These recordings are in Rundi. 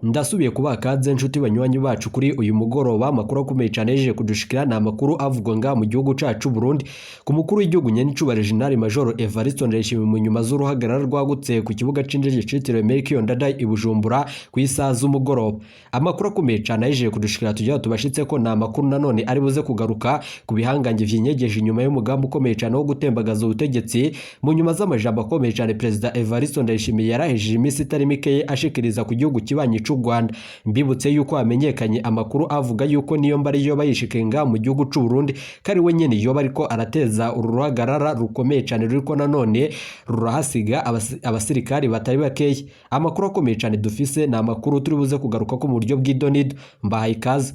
Ndasubiye kubaha kaze nshuti banywanyi bacu kuri uyu mugoroba. Amakuru akomeye cyane yejeje kudushikira ni amakuru avugwa nga mu gihugu cacu Burundi ku mukuru w'igihugu nyenicubahiro General Major Evariste Ndayishimiye, mu nyuma z'uruhagarara rwagutse ku kibuga c'indege citiriwe Melchior Ndadaye i Bujumbura ku isaha z'umugoroba. Amakuru akomeye cyane yejeje kudushikira tugira tubashitse ko ni amakuru nanone ari buze kugaruka ku bihangange vyinyegeje inyuma y'umugambi ukomeye cyane wo gutembagaza ubutegetsi, mu nyuma z'amajambo akomeye cyane Perezida Evariste Ndayishimiye yarahejeje iminsi itari mike ashikiriza ku gihugu kibanyi c'u Rwanda. Mbibutse yuko hamenyekanye amakuru avuga yuko niyo mbari yoba yishikenga mu gihugu c'u Burundi, kari we nyene yoba ariko arateza uru ruhagarara rukomeye cyane ruriko nanone rurahasiga abasirikari batari bakeya. Amakuru akomeye cyane dufise ni amakuru turi buze kugaruka ko mu buryo bw'idonido. Mbahaye ikaze.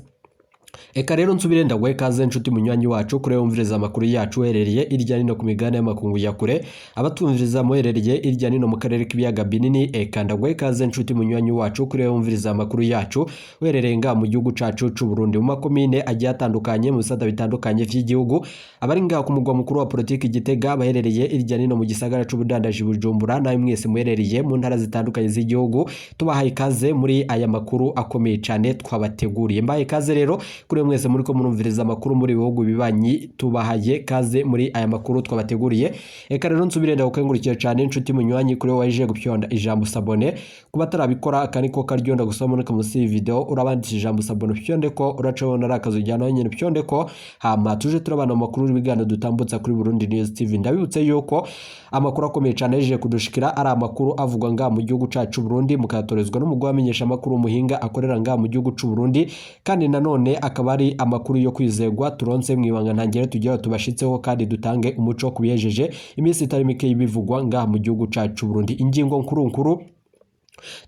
Eka rero nsubire ndaguhe kaze nshuti munywanyi wacu kure wumviriza amakuru yacu uherereye irya nino ku migabane y'amakungu ya kure, abatumviriza muherereye irya nino mu karere k'ibiyaga binini. Eka ndaguhe kaze nshuti munywanyi wacu kure wumviriza amakuru yacu uherereye nga mu gihugu cacu c'u Burundi, mu makomine agiye atandukanye, mu bisata bitandukanye vy'igihugu, abari ngaha ku mugwa mukuru wa politiki Gitega, abaherereye irya nino mu gisagara c'ubudandaji Bujumbura, nawe mwese muherereye mu ntara zitandukanye z'igihugu, tubahaye ikaze muri aya makuru akomeye cane twabateguriye. Mbahaye ikaze rero kuri mwese muriko murumviriza amakuru muri bihugu bibanyi, tubahaye kaze muri aya makuru twabateguriye. Eka rero nsubire ndagukengurukira cyane inshuti munywanyi kuri wowe waje gupyonda ijambo s'abonner. Kuba atarabikora aka niko karyonda gusa muri munsi y'iyi video urabandikisha ijambo s'abonner, upyonde ko uracabona ari akazu ujyana nyine, upyonde ko hama tuje turabana mu makuru y'ibiganiro dutambutsa kuri Burundi News TV. Ndabibutse yuko amakuru akomeye cyane yaje kudushikira ari amakuru avugwa nga mu gihugu cacu Burundi, mukayatorezwa n'umugwi wamenyesha amakuru muhinga akorera nga mu gihugu c'u Burundi, kandi nanone akaba ari amakuru yo kwizegwa turonse mu ibanga ntangere tugira tubashitseho kandi dutange umuco ku bihejeje iminsi itari mike y'ibivugwa ngaha mu gihugu cacu Burundi. Ingingo nkuru nkuru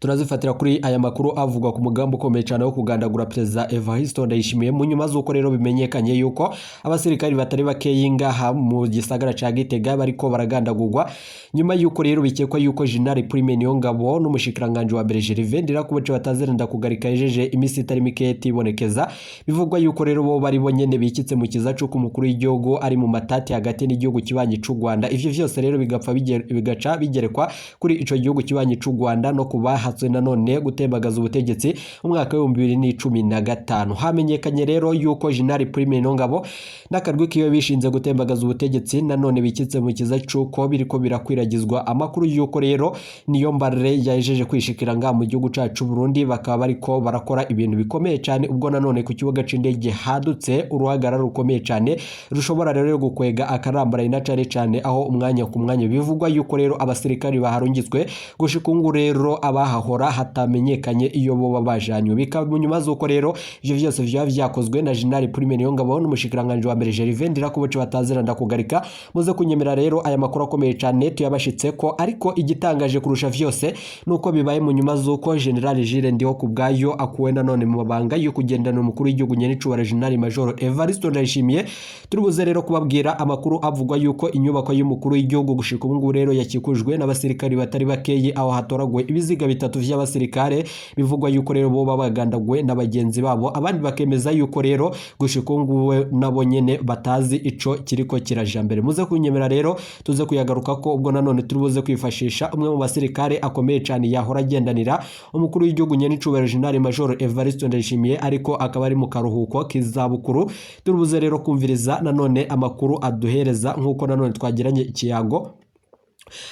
turazifatira kuri aya makuru avugwa ku mugambi ukomeye cyane wo kugandagura Perezida Evariste Ndayishimiye, mu nyuma z'uko rero bimenyekanye yuko abasirikari batari bakeyi ngaha mu gisagara ca Gitega bariko baragandagurwa, nyuma yuko rero bikekwa yuko General Prime Niyongabo n'umushikiranganje wa mbere Gervais Ndirakobuca batazerenda kugarika yejeje iminsi itari mike itibonekeza. Bivugwa yuko rero bo bari bo nyene bikitse mu kiza c'uko umukuru w'igihugu ari mu matati hagati n'igihugu kibanyi c'u Rwanda. Ivyo vyose rero bigapfa bigaca bigerekwa kuri ico gihugu kibanyi c'u Rwanda no kuba bahatswe nanone gutembagaza ubutegetsi mu mwaka w'2015. Hamenyekanye rero yuko General Prime Niyongabo n'akarwi kiwe bishinze gutembagaza ubutegetsi nanone bikitse mu kiza c'uko biriko birakwiragizwa amakuru yuko rero niyo mbare yajeje kwishikira nga mu gihugu cacu Burundi, bakaba bariko barakora ibintu bikomeye cyane, ubwo nanone ku kibuga c'indege hadutse uruhagarara rukomeye cyane rushobora rero gukwega akarambaraye, na cane cane aho umwanya ku mwanya bivugwa yuko rero abasirikari baharungitswe gushika ubu rero abahahora hatamenyekanye iyo boba bajanywe. Bikaba mu nyuma z'uko rero ivyo vyose vyaba vyakozwe na General Prime Niyongabo n'umushikiranganje wa mbere Gervais Ndirakobuca bataziranda kugarika. Muze kunyemera rero aya makuru akomeye cyane tuyabashitse ko, ariko igitangaje kurusha vyose nuko bibaye mu nyuma z'uko General Jules Ndihokubwayo akuwe nanone mu mabanga yo kugendana umukuru w'igihugu nyenicubahiro General Major Evariste Ndayishimiye. Turibuze rero kubabwira amakuru avugwa yuko inyubako y'umukuru w'igihugu gushika ubu ngubu rero yakikujwe n'abasirikari batari bakeye, aho hatoraguwe ibiziga bitatu vy'abasirikare bivugwa yuko rero bo babagandaguwe na bagenzi babo, abandi bakemeza yuko rero gushika ubu ngubu nabo nyene batazi ico kiriko kiraja mbere. Muze kunyemera rero tuze kuyagaruka ko ubwo nanone turi buze kwifashisha umwe mu basirikare akomeye cyane yahora agendanira umukuru w'igihugu nyenicubahiro General Major Evariste Ndayishimiye, ariko akaba ari mu karuhuko k'izabukuru. Turi buze rero kumviriza nanone amakuru aduhereza nk'uko nanone twagiranye ikiyago.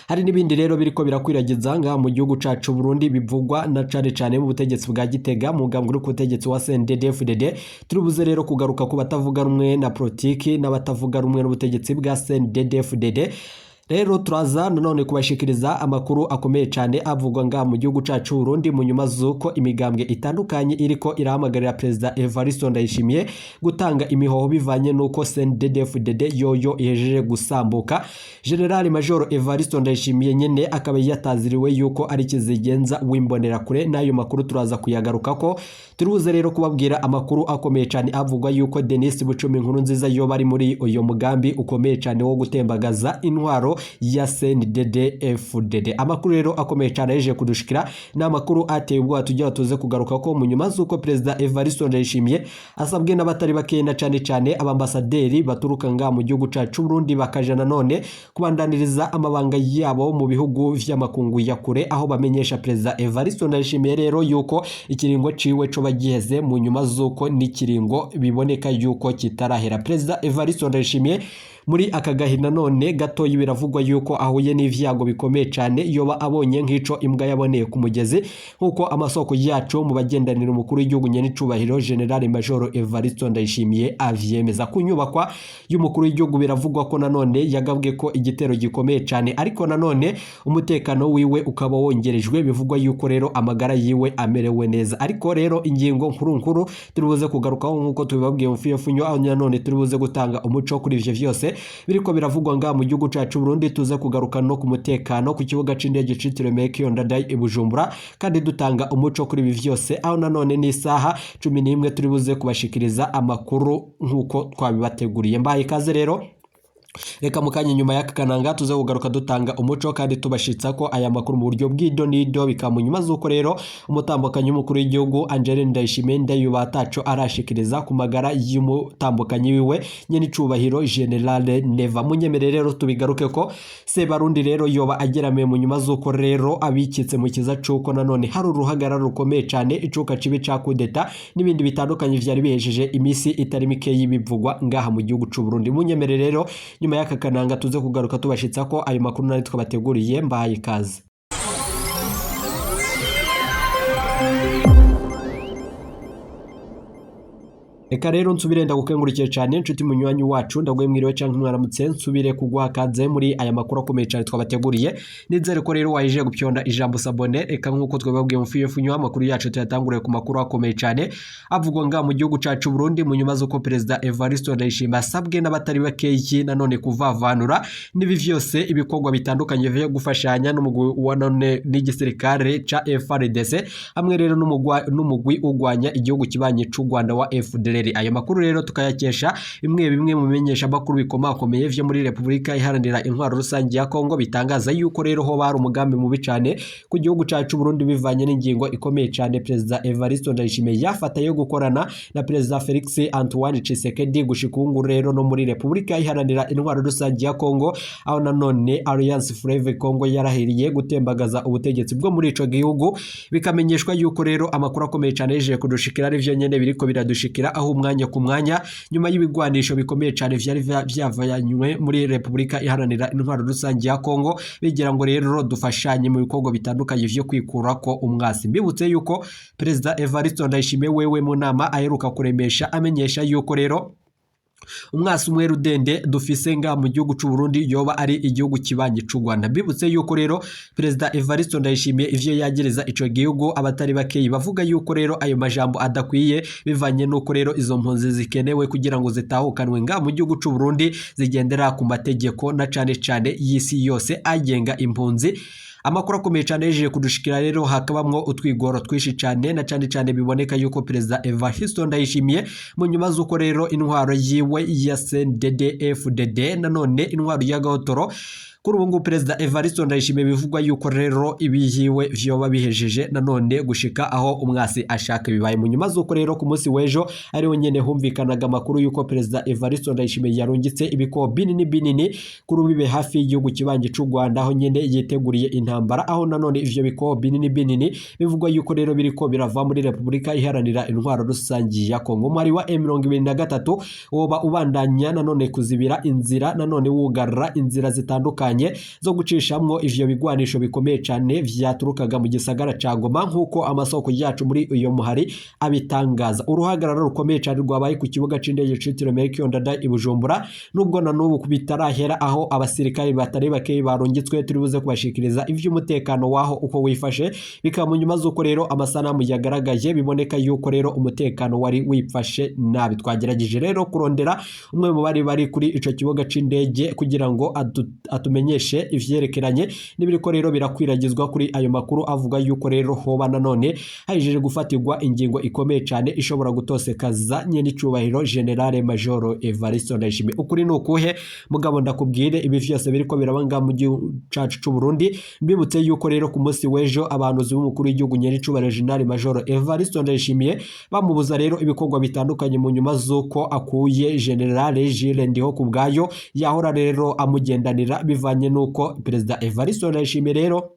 Hari n'ibindi rero biriko birakwiragiza ngaha mu gihugu cacu Burundi bivugwa na cane cane mu butegetsi bwa Gitega, mu mugambwe uri ku butegetsi wa CNDD-FDD. Turi buze rero kugaruka ku batavuga rumwe na politiki n'abatavuga rumwe n'ubutegetsi bwa CNDD-FDD. Rero turaza nanone kubashikiriza amakuru akomeye cyane avugwa ngaha mu gihugu cacu Burundi, mu nyuma z'uko imigambwe itandukanye iriko irahamagarira Perezida Evariste Ndayishimiye gutanga imihoho bivanye n'uko CNDD-FDD yoyo ihejeje gusambuka. General Major Evariste Ndayishimiye nyene akaba yataziriwe yuko ari kizigenza w'imbonerakure, n'ayo makuru turaza kuyagarukako. Turibuze rero kubabwira amakuru akomeye cyane avugwa yuko Denis Bucumi Nkurunziza yoba ari muri uyo mugambi ukomeye cyane wo gutembagaza intwaro ya CNDD-FDD. Amakuru rero akomeye cyane yaje kudushikira ni amakuru ateye ubwoba tujya tuze kugaruka ko mu nyuma z'uko Perezida Evariste Ndayishimiye asabwe n'abatari bakeya na cane cane abambasaderi baturuka nga mu gihugu cacu Burundi bakaja nanone kubandaniriza amabanga yabo mu bihugu vy'amakungu ya kure, aho bamenyesha Perezida Evariste Ndayishimiye rero yuko ikiringo ciwe coba giheze mu nyuma z'uko n'ikiringo biboneka yuko kitarahera. Perezida Evariste Ndayishimiye muri aka gahe nanone gatoyi biravugwa yuko ahuye n'ivyago bikomeye cane, yoba abonye nk'ico imbwa yaboneye ku mugezi, nk'uko amasoko yacu mu bagendanira umukuru w'igihugu nyenicubahiro General Major Evariste Ndayishimiye avyemeza. Ku nyubakwa y'umukuru w'igihugu biravugwa ko nanone yagabwe ko igitero gikomeye cane, ariko nanone umutekano wiwe ukaba wongerejwe, bivugwa yuko rero amagara yiwe amerewe neza. Ariko rero ingingo nkuru nkuru turi buze kugarukaho nk'uko tubibabwiye mu fiyofunyo, aho nanone turi buze gutanga umuco kuri ivyo vyose biriko biravugwa nga mu gihugu cacu Burundi. Tuze kugaruka no ku mutekano ku kibuga c'indege citiriwe Melchior Ndadaye i Bujumbura, kandi dutanga umuco kuri ibi vyose, aho nanone n'isaha 11 turi buze kubashikiriza amakuru nk'uko twabibateguriye. Mbaye ikaze rero, reka mu kanya nyuma y'aka kananga tuze kugaruka dutanga umuco kandi tubashitsa ko aya makuru mu buryo bw'ido n'ido. Bikaba mu nyuma z'uko rero umutambukanyi w'umukuru w'igihugu Angeline Ndayishimiye Ndayubaha ataco arashikiriza ku magara y'umutambukanyi wiwe nyenicubahiro General Neva. Munyemere rero tubigaruke ko Sebarundi rero yoba ageramiwe mu nyuma z'uko rero abikitse mu kiza c'uko nanone hari uruhagarara rukomeye cane, icuka cibi ca kudeta n'ibindi bitandukanye vyari bihejeje imisi itari mikeyi bivugwa ngaha mu gihugu c'u Burundi. Munyemere rero nyuma y'aka kananga tuze kugaruka tubashitsa ko ayo makuru nari twabateguriye. Mbahaye ikaze. Reka rero nsubire ndagukengurikiye cyane inshuti munywanyi wacu, ndaguye mwiriwe canke mwaramutse, nsubire kuguha kaze muri aya makuru akomeye cyane twabateguriye. Nizere ko rero wahije gupyonda ijambo sabone. Reka nk'uko twababwiye mu fiyo amakuru yacu tuyatanguriye ku makuru akomeye cyane avugwa nga mu gihugu cacu Burundi, mu nyuma z'uko Perezida Evariste Ndayishimiye asabwe n'abatari bakeyi nanone kuvavanura n'ibi vyose ibikorwa bitandukanye vyo gufashanya n'umugwi wa none n'igisirikare ca FARDC hamwe rero n'umugwi ugwanya igihugu kibanye c'u Rwanda wa FDLR. Ayo makuru rero tukayakesha bimwe bimwe mu bimenyesha makuru bikomakomeye vyo muri Repubulika Iharanira Intwaro Rusange ya Kongo, bitangaza yuko rero ho bari umugambi mubi cane ku gihugu cacu Burundi, bivanye n'ingingo ikomeye cane Perezida Evariste Ndayishimiye yafata yo gukorana na Perezida Felix Antoine Tshisekedi gushika ubu rero no muri Repubulika Iharanira Intwaro Rusange ya Kongo, aho nanone Alliance Fleuve Congo yarahiriye gutembagaza ubutegetsi bwo muri ico gihugu. Bikamenyeshwa yuko rero amakuru akomeye cane yeje kudushikira ari vyo nyene biriko biradushikira, aho umwanya ku mwanya nyuma y'ibigwanisho bikomeye cyane vyari vyavanywe muri Repubulika Iharanira Intwaro Rusange ya Kongo, bigira ngo rero dufashanye mu bikorwa bitandukanye vyo kwikura ko umwasi. Mbibutse yuko Perezida Evariste Ndayishimiye wewe mu nama aheruka kuremesha amenyesha yuko rero umwasi umwe rudende dufise nga mu gihugu c'u Burundi yoba ari igihugu kibanye c'u Rwanda. Mbibutse yuko rero Perezida Evariste Ndayishimiye ivyo yagereza ico gihugu abatari bakeyi bavuga yuko rero ayo majambo adakwiye, bivanye nuko rero izo mpunzi zikenewe kugira ngo zitahukanwe nga mu gihugu c'u Burundi zigendera ku mategeko na cane cane y'isi yose agenga impunzi. Amakuru akomeye cyane yejeje kudushikira rero hakabamwo utwigoro twinshi cyane na cyane cyane biboneka yuko Perezida Evariste Ndayishimiye mu nyuma z'uko rero intwaro yiwe ya CNDD-FDD nanone intwaro ya Gahotoro, kuri ubu ngubu Perezida Evariste Ndayishimiye bivugwa yuko rero ibiyiwe vyoba bihejeje nanone gushika aho umwasi ashaka. Bibaye mu nyuma z'uko rero ku munsi w'ejo ariho nyene humvikanaga amakuru yuko Perezida Evariste Ndayishimiye yarungitse ibikobo binini binini kuri bibe hafi y'igihugu kibanje c'u Rwanda, aho nyene yiteguriye intambara, aho nanone ivyo bikobo binini binini bivugwa yuko rero biriko birava muri Repubulika Iharanira Intwaro Rusange ya Kongo. Umwari wa M23 woba ubandanya nanone kuzibira inzira, nanone wugarra inzira zitandukanye zo gucishamwo ivyo bigwanisho bikomeye cane vyaturukaga mu gisagara ca Goma, nk'uko amasoko yacu muri uyo muhari abitangaza. Uruhagarara rukomeye cane rwabaye ku kibuga c'indege citiriwe Melchior Ndadaye i Bujumbura, nubwo na n'ubu bitarahera, aho abasirikare batari bakeyi barungitswe. Turi buze kubashikiriza ivy'umutekano waho uko wifashe. Bikaba mu nyuma z'uko rero amasanamu yagaragaje biboneka yuko rero umutekano wari wifashe nabi. Twagerageje rero kurondera umwe mu bari bari kuri ico kibuga c'indege kugira ngo atumenye tubamenyeshe ivyerekeranye n'ibiriko rero birakwiragizwa kuri ayo makuru avuga yuko rero hoba nanone hahejeje gufatirwa ingingo ikomeye cane ishobora gutosekaza nyenicubahiro General Major Evariste Ndayishimiye. Ukuri ni ukuhe? Mugabo ndakubwire, ibi vyose biriko biraba ngaha mu gihugu cacu c'u Burundi. Mbibutse yuko rero ku munsi w'ejo abahanuzi b'umukuru w'igihugu nyenicubahiro General Major Evariste Ndayishimiye bamubuza rero ibikorwa bitandukanye mu nyuma z'uko akuye General Jules Ndihokubwayo yahora rero amugendanira, bivanye n'uko Perezida Evariste Ndayishimiye rero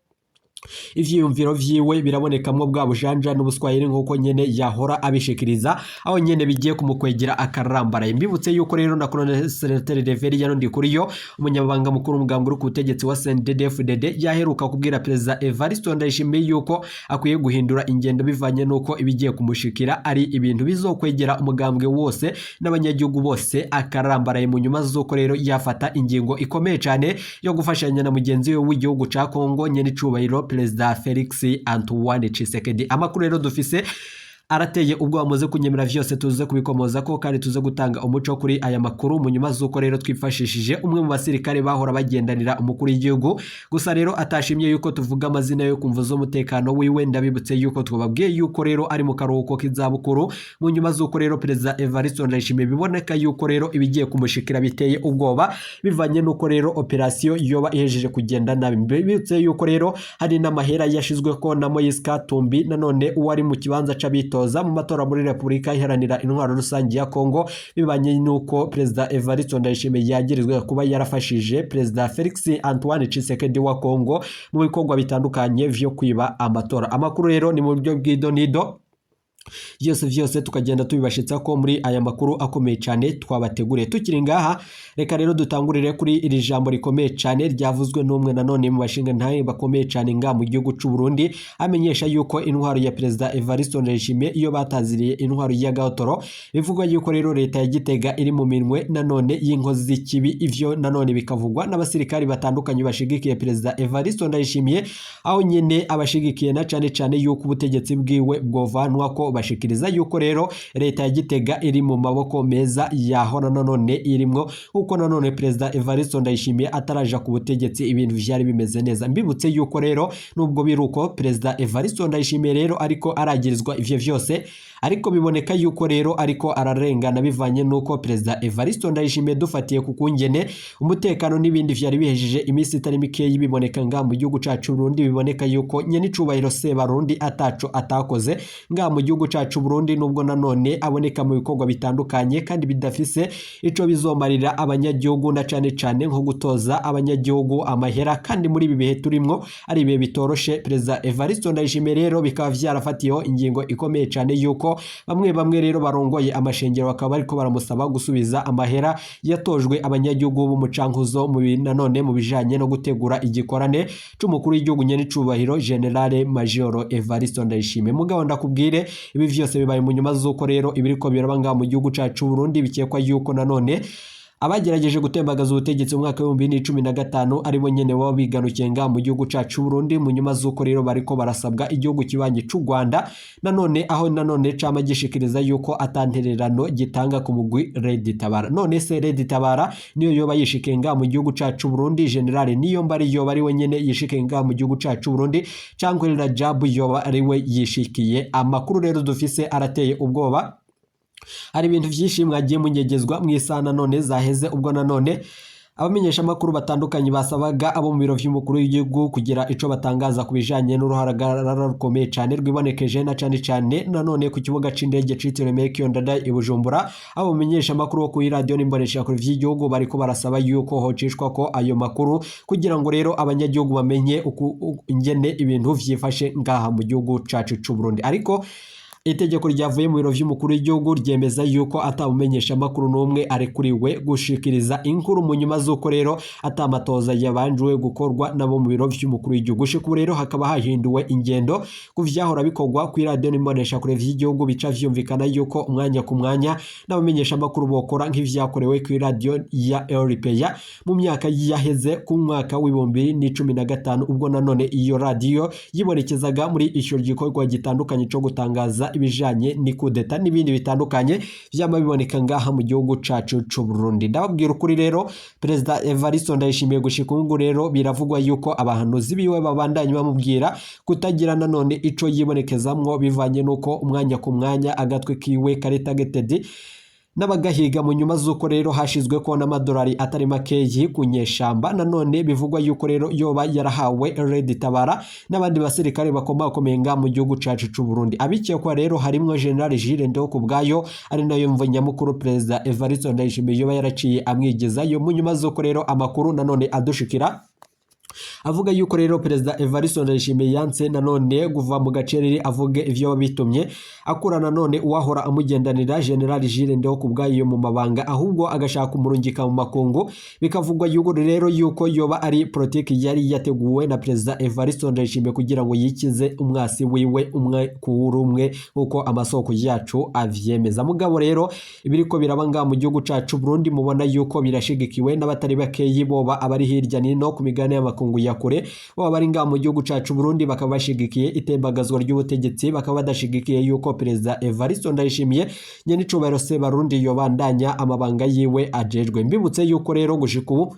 ivyiyumviro vyiwe birabonekamwo bwa bujanja n'ubuswahili nk'uko nyene yahora abishikiriza, aho nyene bigiye kumukwegera akarambaraye. Mbibutse yuko rero na Colonel Senateri Reverien Ndikuriyo, umunyamabanga mukuru w'umugambwe uri ku butegetsi wa CNDD-FDD, yaheruka kubwira Perezida Evariste Ndayishimiye yuko akwiye guhindura ingendo, bivanye n'uko ibigiye kumushikira ari ibintu bizokwegera umugambwe wose n'abanyagihugu bose akarambaraye, mu nyuma z'uko rero yafata ingingo ikomeye cane yo gufashanya na mugenzi we w'igihugu ca Kongo nyenicubahiro Perezida Felix Antoine Tshisekedi. Amakuru rero dufise arateye ubwo bamaze kunyemera, vyose tuze kubikomoza ko kandi tuze gutanga umuco kuri aya makuru mu nyuma z'uko rero twifashishije umwe mu basirikare bahora bagendanira umukuru w'igihugu, gusa rero atashimye yuko tuvuga amazina yo kumva z'umutekano wiwe. Ndabibutse yuko twababwiye yuko rero ari mu karuhuko k'izabukuru, mu nyuma z'uko rero Perezida Evariste Ndayishimiye biboneka yuko rero ibigiye kumushikira biteye ubwoba, bivanye n'uko rero operasiyo yoba ihejeje kugenda nabi. Mbibutse yuko rero hari n'amahera yashizweko na Moise Katumbi, nanone uwari mu kibanza c'abitoza mu matora muri Repubulika Iharanira Intwaro Rusange ya Kongo, bibanye n'uko Perezida Evariste Ndayishimiye yagirizwe kuba yarafashije Perezida Felix Antoine Tshisekedi wa Kongo mu bikorwa bitandukanye vyo kwiba amatora. Amakuru rero ni mu buryo bw'idonido, vyose vyose tukagenda tubibashitsa ko muri aya makuru akomeye cyane twabateguriye. Tukiri ngaha, reka rero dutangurire kuri iri jambo rikomeye cyane ryavuzwe n'umwe nanone mu bashinga ntahe bakomeye cyane nga mu gihugu c'u Burundi, amenyesha yuko intwaro ya Perezida Evariste Ndayishimiye iyo bataziriye intwaro ya Gahotoro, bivugwa yuko rero leta ya Gitega iri mu minwe nanone y'inkozi z'ikibi. Ivyo nanone bikavugwa n'abasirikari batandukanye bashigikiye Perezida Evariste Ndayishimiye, aho nyene abashigikiye na cane cane yuko ubutegetsi bwiwe bwovanwa ko bashikiriza yuko rero leta ya Gitega iri mu maboko meza yahora nanone irimwo, kuko nanone Perezida Evariste Ndayishimiye ataraja ku butegetsi ibintu vyari bimeze neza. Mbibutse yuko rero nubwo biruko Perezida Evariste Ndayishimiye rero ariko aragirizwa ivyo vyose, ariko biboneka yuko rero ariko ararengana, bivanye nuko Perezida Evariste Ndayishimiye, dufatiye ku kungene umutekano n'ibindi vyari bihejeje iminsi itari mikeyi biboneka nga mu gihugu cacu Burundi, biboneka yuko nyenicubahiro Sebarundi ataco atakoze nga mu gihugu cacu Burundi, nubwo nanone aboneka mu bikorwa bitandukanye kandi bidafise ico bizomarira abanyagihugu, na cane cane nko gutoza abanyagihugu amahera, kandi muri ibi bihe turimwo ari ibihe bitoroshe. Perezida Evariste Ndayishimiye rero bikaba vyarafatiyeho ingingo ikomeye cane yuko bamwe bamwe rero barongoye amashengero bakaba bariko baramusaba gusubiza amahera yatojwe abanyagihugu b'umucankuzo mu nanone mu bijanye no gutegura igikorane c'umukuru w'igihugu nyenicubahiro General Major Evariste Ndayishimiye. Mugabo ndakubwire, ibi vyose bibaye mu nyuma z'uko rero ibiriko biraba ngaha mu gihugu cacu Burundi bikekwa yuko nanone abagerageje gutembagaza ubutegetsi mu mwaka w'2015 aribo nyene baba biganukiye ngaha mu gihugu cacu Burundi, mu nyuma z'uko rero bariko barasabwa igihugu kibanyi c'u Rwanda, nanone aho nanone cama gishikiriza yuko atantererano gitanga ku mugwi Red Tabara. None se Red Tabara niyo yoba yishikiye ngaha mu gihugu cacu Burundi? General niyo mbari yoba ari we nyene yishikiye ngaha mu gihugu cacu Burundi, cankwe Rajabu yoba ari we yishikiye? Amakuru rero dufise arateye ubwoba. Hari ibintu vyinshi mwagiye munyegezwa mu isaha nanone zaheze, ubwo nanone abamenyesha amakuru batandukanye basabaga abo mu biro vy'umukuru w'igihugu kugira ico batangaza ku bijanye n'uruhagarara rukomeye cane rwibonekeje na cane cane nanone ku kibuga c'indege citiriwe Melchior Ndadaye i Bujumbura. Abo bamenyesha amakuru bo kuri radio n'imboneshakure vy'igihugu bariko barasaba yuko hocishwa ko ayo makuru kugira ngo rero abanyagihugu bamenye uku ingene ibintu vyifashe ngaha mu gihugu cacu c'u Burundi, ariko itegeko ryavuye mu biro vy'umukuru w'igihugu ryemeza yuko atamumenyesha amakuru n'umwe arekuriwe gushikiriza inkuru mu nyuma z'uko rero atamatoza yabanjwe gukorwa nabo mu biro vy'umukuru w'igihugu. Gushika ubu rero hakaba hahinduwe ingendo ku vyahora bikorwa kuri radiyo n'imboneshakure vy'igihugu, bica vyumvikana yuko umwanya ku mwanya n'abamenyesha amakuru bokora nk'ivyakorewe kuri radiyo ya RPA mu myaka yaheze, ku mwaka w'2015, ubwo nanone iyo radiyo yibonekezaga muri ico gikorwa gitandukanye co gutangaza ibijanye n'ikudeta n'ibindi bitandukanye vyama biboneka ngaha mu gihugu cacu c'u Burundi. Ndababwira ukuri rero, Perezida Evariste Ndayishimiye gushika ubu rero biravugwa yuko abahanuzi biwe babandanye bamubwira kutagira nanone ico yibonekezamwo, bivanye nuko umwanya ku mwanya agatwe kiwe kari targeted n'abagahiga, mu nyuma z'uko rero hashizwe ko n'amadolari atari makeyi ku nyeshamba. Nanone bivugwa yuko rero yoba yarahawe Red Tabara n'abandi basirikare bakomakomeye nga mu gihugu cacu c'u Burundi. Abikekwa rero harimwo General Jules Ndihokubwayo, ari nayo mvo nyamukuru Perezida Evariste Ndayishimiye yoba yaraciye amwigezayo, mu nyuma z'uko rero amakuru nanone adushikira avuga yuko rero Perezida Evariste Ndayishimiye yanse nanone kuva mu gacerere avuge ivyo bitumye akura nanone uwahora amugendanira General Jules Ndihokubwayo mu mabanga, ahubwo agashaka umurungika mu makungu. Bikavugwa yuko rero yuko yoba ari politiki yari yateguwe na Perezida Evariste Ndayishimiye kugira ngo yikize umwasi wiwe umwe kuri umwe, nkuko amasoko yacu avyemeza. Mugabo rero ibiriko biraba ngaha mu gihugu cacu Burundi, mubona yuko birashigikiwe n'abatari bakeyi, boba abari hirya nino ku migabane y'amakungu ya kure, baba bari ngaha mu gihugu cacu Burundi, bakaba bashigikiye itembagazwa ry'ubutegetsi, bakaba badashigikiye yuko Perezida Evariste Ndayishimiye nyenicubahiro Sebarundi yobandanya amabanga yiwe ajejwe. Mbibutse yuko rero gushika ubu,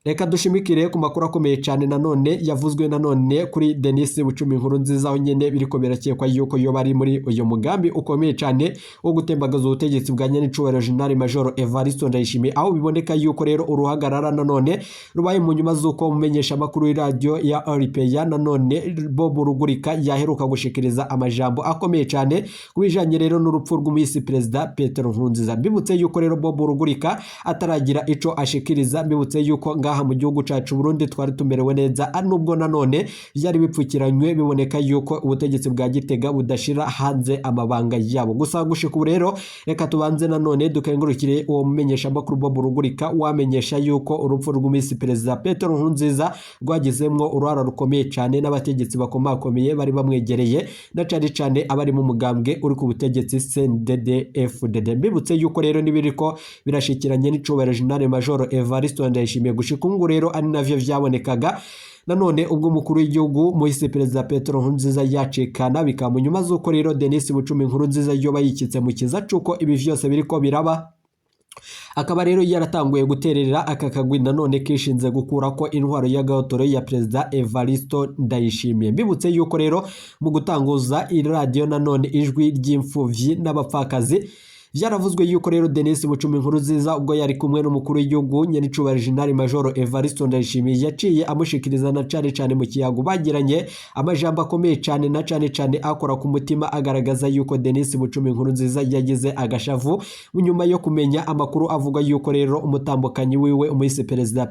reka dushimikire ku makuru akomeye cyane nanone yavuzwe nanone kuri Denis Bucumi Nkuru Nziza, aho nyene biriko birakekwa yuko yoba ari muri uyu mugambi ukomeye cyane wo gutembagaza ubutegetsi bwa nyenicubahiro General Major Evariste Ndayishimiye, aho biboneka yuko rero uruhagarara nanone rubaye mu nyuma z'uko umumenyesha amakuru y'iradiyo ya RPA nanone Bob Rugurika yaheruka gushikiriza amajambo akomeye cyane ku bijanye rero n'urupfu rw'umuyisi Perezida Petero Nkurunziza. Mbibutse yuko rero Bob Rugurika ataragira ico ashikiriza. Mbibutse yuko ngaha mu gihugu cacu Burundi twari tumerewe neza, nubwo nanone byari bipfukiranywe, biboneka yuko ubutegetsi bwa Gitega budashira hanze amabanga yabo. Gusa gushika ubu rero, reka tubanze nanone dukengurukire uwo mumenyesha makuru Bob Rugurika wamenyesha yuko urupfu rw'umisi Perezida Petero Nkurunziza rwagizemwo uruhara rukomeye cyane n'abategetsi bakomakomeye bari bamwegereye, na cane cane abari mu mugambwe uri ku butegetsi CNDD FDD. Mbibutse yuko rero nibiriko birashikiranye n'icubahiro General Major Evariste Ndayishimiye gushika ubu rero ari navyo vyabonekaga nanone ubwo umukuru w'igihugu muhise Perezida Petero Nkurunziza yacikana, bikaba mu nyuma z'uko rero Denis Bucumi Nkurunziza yoba yikitse mu kiza c'uko ibi vyose biriko biraba, akaba rero yaratanguye guterera aka kagwi nanone kishinze gukura ko intwaro y'agahotoro ya Perezida Evaristo Ndayishimiye. Mbibutse yuko rero mu gutanguza iradiyo nanone Ijwi ry'Imfuvyi n'Abapfakazi, byaravuzwe yuko rero Denis Bucumi Nkurunziza ubwo yari kumwe n'umukuru w'igihugu nyenicubahiro General Major Evariste Ndayishimiye, yaciye amushikiriza na cane cane mu kiyago bagiranye amajambo akomeye cane na cane cane akora ku mutima, agaragaza yuko Denis Bucumi Nkurunziza yagize agashavu nyuma yo kumenya amakuru avuga yuko rero umutambukanyi wiwe umuhisi Perezida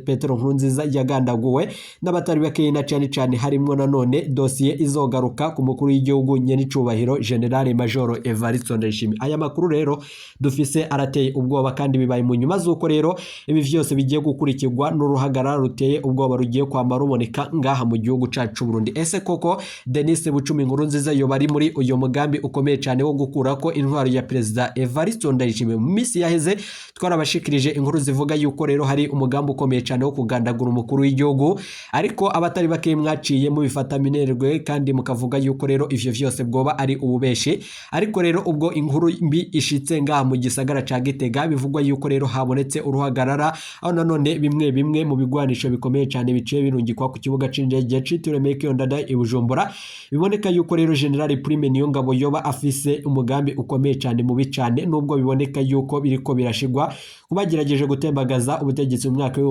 Petero Nkurunziza yagandaguwe n'abatari bakeyi, na cane cane harimwo nanone dosiye izogaruka ku mukuru w'igihugu nyenicubahiro General Major Evariste Ndayishimiye. Aya makuru rero dufise arateye ubwoba, kandi bibaye mu nyuma z'uko rero ibi vyose bigiye gukurikirwa n'uruhagarara ruteye ubwoba rugiye kwama ruboneka ngaha mu gihugu cacu Burundi. Ese koko Denis Bucumi Nkurunziza yoba ari muri uyu mugambi ukomeye cyane wo gukurako intwaro ya Perezida Evariste Ndayishimiye? Mu minsi yaheze twarabashikirije inkuru zivuga yuko rero hari umugambi ukomeye cyane wo kugandagura umukuru w'igihugu, ariko abatari bake mwaciye mubifata minerwe kandi mukavuga yuko rero ivyo vyose bwoba ari ububeshi. Ariko rero ubwo inkuru mbi ishitse ngaha mu gisagara ca Gitega, bivugwa yuko rero habonetse uruhagarara, aho nanone bimwe bimwe mu bigwanisho bikomeye cyane biciye birungikwa ku kibuga c'indege citiriwe Melchior Ndadaye i Bujumbura, biboneka yuko rero General Prime Niyongabo yoba afise umugambi ukomeye cyane mubi cyane, nubwo biboneka yuko biriko birashigwa kubagerageje gutembagaza ubutegetsi mu mwaka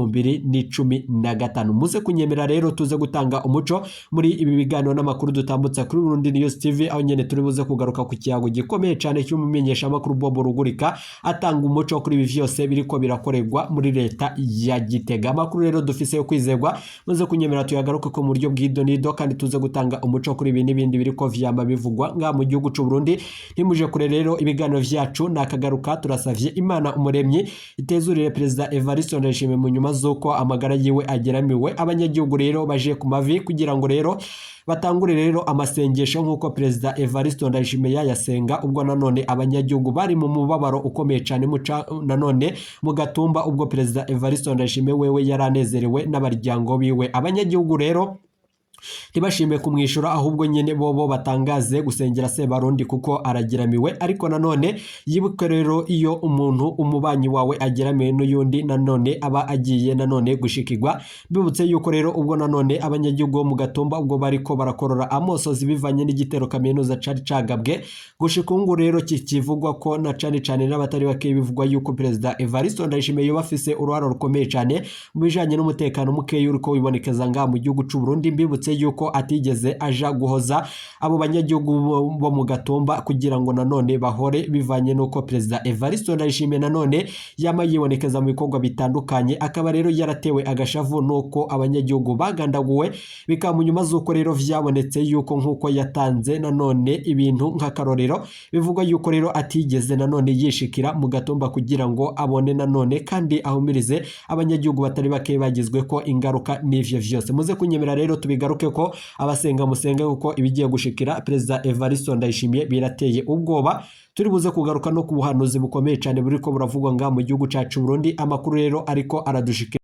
w'2015. Muze kunyemera rero tuze gutanga umuco muri ibi biganiro n'amakuru dutambutsa kuri Burundi News TV, aho nyene turi buze kugaruka ku kiyago gikomeye cyane cy'umumenyesha makuru Bob Rugurika atanga umuco kuri ibi vyose biriko birakorerwa muri leta ya Gitega. Amakuru rero dufise yo kwizegwa, muze kunyemera tuyagaruke ko mu buryo bw'idonido, kandi tuze gutanga umuco kuri ibi n'ibindi biriko vyama bivugwa ngaha mu gihugu c'u Burundi. Ntimuje kure rero, ibiganiro vyacu nakagaruka. Turasavye Imana umuremyi itezurire Perezida Evariste Ndayishimiye mu nyuma z'uko amagara yiwe ageramiwe. Abanyagihugu rero baje ku mavi kugira ngo rero batangure rero amasengesho nk'uko Perezida Evariste Ndayishimiye yayasenga ubwo nanone abanyagihugu bari mu mubabaro ukomeye cyane muca nanone mu Gatumba, ubwo Perezida Evariste Ndayishimiye wewe yaranezerewe n'abaryango biwe. Abanyagihugu rero Ntibashime kumwishyura, ahubwo nyine bobo batangaze gusengera Sebarundi kuko aragiramiwe. Ariko nanone yibuke rero, iyo umuntu umubanyi wawe ageramiwe n'uyundi, nanone aba agiye nanone gushikirwa. Bibutse yuko rero ubwo nanone abanyagihugu bo mu Gatumba ubwo bariko barakorora amosozi bivanye n'igitero kaminuza cari cagabwe, gushika ubu rero kikivugwa ko na cane cane n'abatari bake, bivugwa yuko Perezida Evariste Ndayishimiye yoba afise uruhara rukomeye cane mu bijanye n'umutekano mukeya uriko wibonekeza ngaha mu gihugu c'u Burundi. Mbibutse yuko atigeze aja guhoza abo banyagihugu bo mu Gatumba kugira ngo nanone bahore, bivanye n'uko Perezida Evariste Ndayishimiye nanone yama yibonekeza mu bikorwa bitandukanye, akaba rero yaratewe agashavu n'uko abanyagihugu bagandaguwe. Bikaba mu nyuma z'uko rero vyabonetse yuko nk'uko yatanze nanone ibintu nk'akarorero, bivugwa yuko rero atigeze nanone yishikira mu Gatumba kugira ngo abone nanone kandi ahumirize abanyagihugu batari bake bagizwe ko ingaruka n'ivyo vyose. Muze kunyemera rero tubigaruke ko abasenga musenge, kuko ibigiye gushikira Perezida Evariste Ndayishimiye birateye ubwoba. Turi buze kugaruka no ku buhanuzi bukomeye cyane buriko buravugwa ngaha mu gihugu cacu Burundi. Amakuru rero ariko aradushikira.